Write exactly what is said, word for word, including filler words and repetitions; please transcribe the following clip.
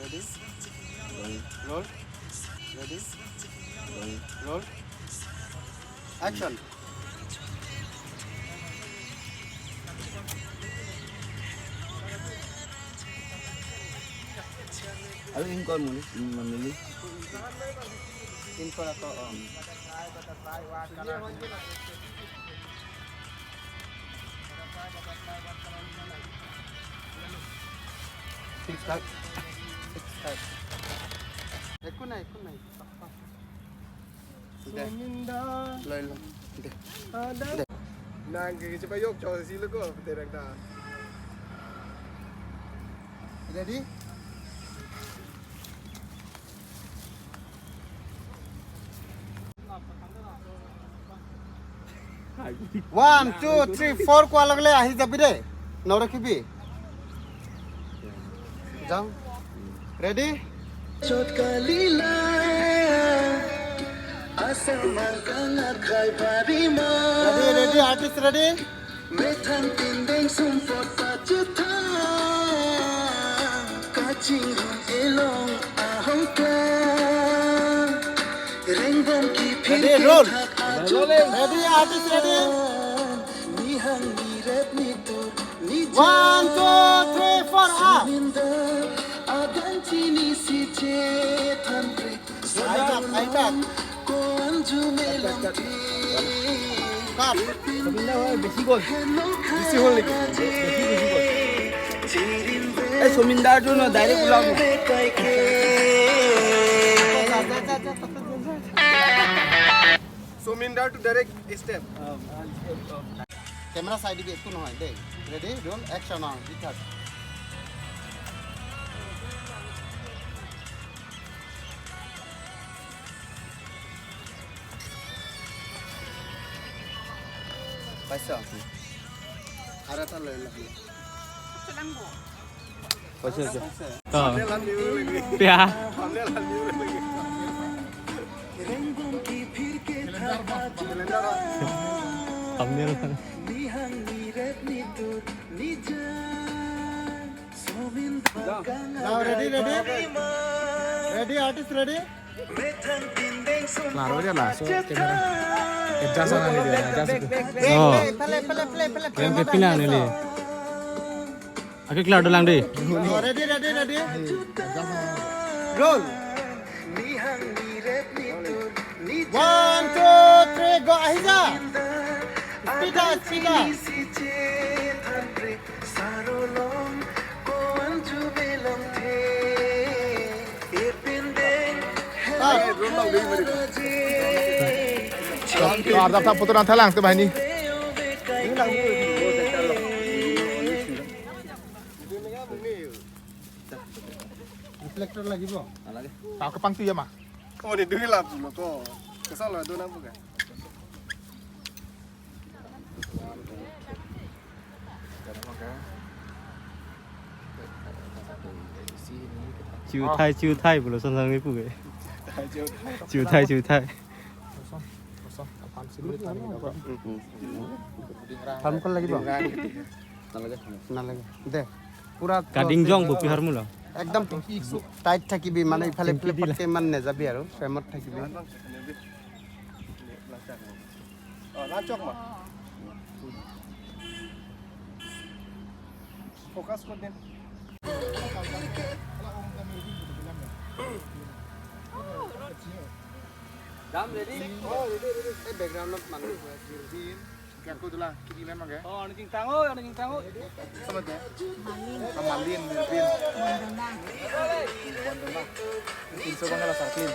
Ready? Roll. Ready? Roll. Action. Aru in call muli, in muli. In call ako, oh. Six five. Six five. Ekun nai, ekun nai. Deh. Sumindar. Loi, loi. Deh. Ada. Deh. Nang ke cepat yok, cowok silo ko, peterang ta. Ready? One, two, three, four ko alagale ahi jabi de. Nore kibi. Jang. Ready? Chot kalila. Asal mangkang akhai parima. Ready, ready, artist ready? Methang tindeng sumpot pachetha, kachinghon elong ahong klang. Rengbong kiphir Ready, roll. Kethak ajo Ready, artist ready? Nihang nirep nitur nija. One, two, three, four, ah. Sumindar adan chini si chethan pre. Ahi tak, ahi tak. Cut. Sumindar besi gol. Besi gol lagi. Besi, besi gol. Eh, Sumindar tu na direct ulang. Sumindar tu direct step. Camera side bi ekun hoy de. Ready? Roll action on. Di thak. Paisa. Ara ta loi loi. Paisa, paisa. To. Pia. Thumbnail. Now ready, ready? Ready, artist ready? Klaro aja laso camera. Adjust ana neli, adjust. Oh. Play, play, play, play, play, play. Yang kepila neli. Oke, klaro dolang de. Oh, ready, ready, ready. Roll. One, two, three, go. Ahija. Speed up, speed up. Start. To arjap ta photo nangthalang to bahini. Reflector lagibo? Nalang. Tau kepang tu ya ma. Oh, di dui lap dulu ko. Kesal lah dua nampu kan. Chiu thai, chiu thai, pulo sang sang ni pu ke. Chiu thai, chiu thai. Kosong, kosong. Aphan sih duit kami dapat. Thamkol lagibo? Nalage. Nalage. De. Pura close. Kading jong bo pihar mulo. Ekdom tight thakibi, mane iphale iphale patke man nejabi aru, frame ot thakibi. Oh, lanchok ma. Focus kor din. Dam ready? Oh, ready, ready. Eh, background ot manu. Kya ko dula, kiri len mage? Oh, ani jingtang, oh, ani jingtang, oh. Sama de? Malin. Ah, Malin, Mirbin. Wandona. Wandona. Pinso bang la sarklin.